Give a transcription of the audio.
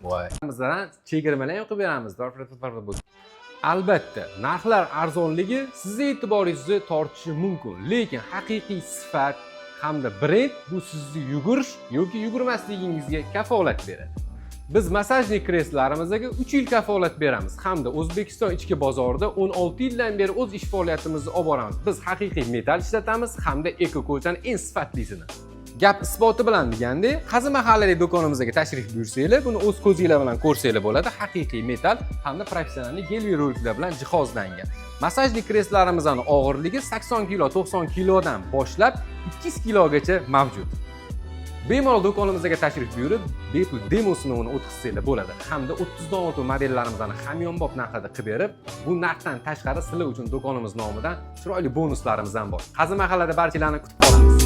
Voy. Bizdan chegirmalar ham qilib beramiz. Albatta, narxlar arzonligi sizni e'tiboringizni tortishi mumkin, lekin haqiqiy sifat hamda brend bu sizni yugurish yoki yugurmasligingizga kafolat beradi. Biz массажный kreslolarımizga 3 yil kafolat beramiz hamda O'zbekiston ichki bozorida 16 yildan beri o'z ish faoliyatimizni olib boramiz. Biz haqiqiy metall ishlatamiz hamda eko ko'chani eng sifatlisini. Gap isboti bilan deganda, Qazi mahalladagi do'konimizga tashrif buyursanglar, buni o'z ko'zinglar bilan ko'rsanglar bo'ladi. Haqiqiy metall hamda professional gel roliklar bilan jihozlangan. Массажный kreslolarimizni og'irligi 80 kilo, 90 kilodan boshlab 200 kilogacha mavjud. Bemalol do'konimizga tashrif buyurib, bepul demo sinovini o'tkazsanglar bo'ladi. Hamda 30 dan ortiq modellarimizni hamyonbop narxida qilib berib, bu narxdan tashqari sizlar uchun do'konimiz nomidan chiroyli bonuslarimiz ham bor. Qazi mahallada barchalarni kutib qolamiz.